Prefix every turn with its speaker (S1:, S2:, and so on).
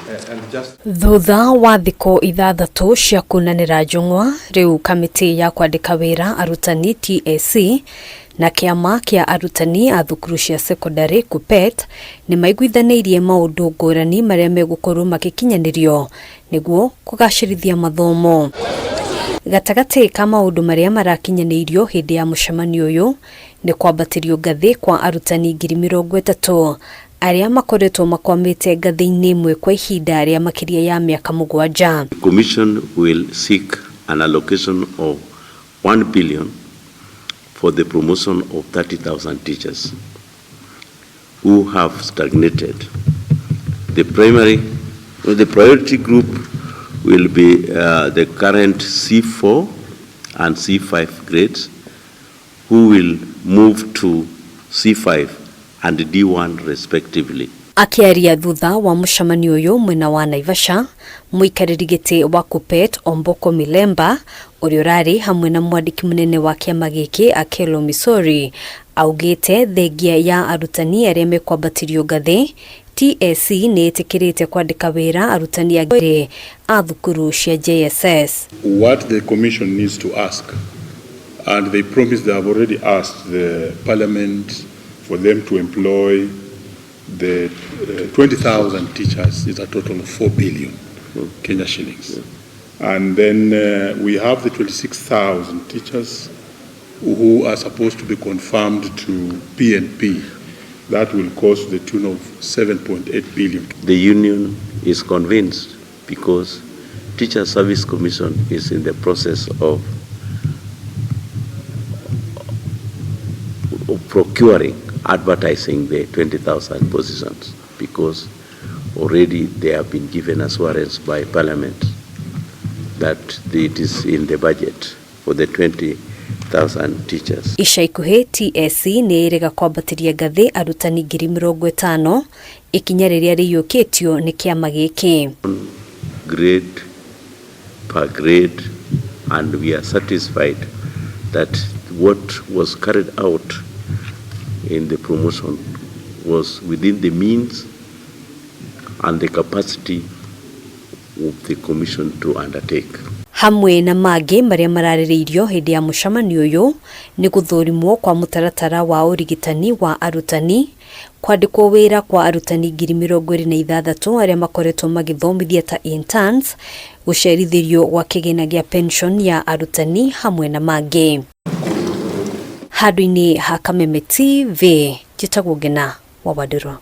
S1: Thutha wa thikũ ithathatũ cia kunanĩra njũng'wa, rĩu kamĩtĩ ya kwandĩka wĩra arutani TSC na kĩama kĩa arutani a thukuru cia sekondarĩ KUPPET nĩ maiguithanĩirie maũndũ ngũrani marĩa megũkorwo magĩkinyanĩrio nĩguo kũgacĩrithia mathomo. Gatagatĩ ka maũndũ marĩa marakinyanĩirio hĩndĩ ya mũcemanio ũyũ nĩ kwambatĩrio ngathĩ kwa arutani 30,000 arĩa makoretwo makwamĩte ngathĩ-inĩ ĩmwe kwa ihinda rĩa makĩria ya mĩaka 7.
S2: The Commission will seek an allocation of 1 billion for the promotion of 30,000 teachers who have stagnated. The priority group will be the current C4 and C5 grades who will move to C5 and D1 respectively.
S1: Akĩaria thutha wa mũcemanio ũyũ mwena wa Naivasha, mũikarĩri gĩtĩ wa KUPPET Omboko Milemba ũrĩa ũrarĩ hamwe na mwandĩki mũnene wa kĩama gĩkĩ Akelo Misori augĩte thengia ya arutani arĩa mekwambatĩrio ngathĩ TSC nĩ ĩtĩkĩrĩte kwandĩka wĩra arutani angĩ a thukuru cia JSS.
S3: What the commission needs to ask, and they promise they have already asked the parliament for them to employ the 20,000 teachers, is a total of 4 billion Kenya shillings. And then we have the 26,000 teachers who are supposed to be confirmed to PNP. That will cost the tune of 7.8 billion.
S2: The union is convinced because Teacher Service Commission is in the process of procuring, advertising the 20,000 positions, because already they have been given assurance by Parliament that it is in the budget for the 20,000 teachers.
S1: Ica ikuhĩ TSC nĩ ĩrĩga kwambatĩria ngathĩ arutani 50,000 ikinya rĩrĩa rĩiyũkĩtio nĩ kĩama gĩkĩ.
S2: Grade per grade, and we are satisfied that what was carried out in the promotion was within the means and the capacity of the commission to undertake.
S1: Hamwe na mangĩ marĩa mararĩrĩirio hĩndĩ ya mũcemanio ũyũ nĩ gũthũrimwo kwa mũtaratara wa ũrigitani wa arutani, kwandĩkwo wĩra kwa arutani 26,000 arĩa makoretwo magĩthomithia ta interns, gũcerithĩrio gwa kĩgĩna gĩa pension ya arutani hamwe na mangĩ. Handũ-inĩ ha Kameme TV, njĩtagwo Ngena wa Wandirwa.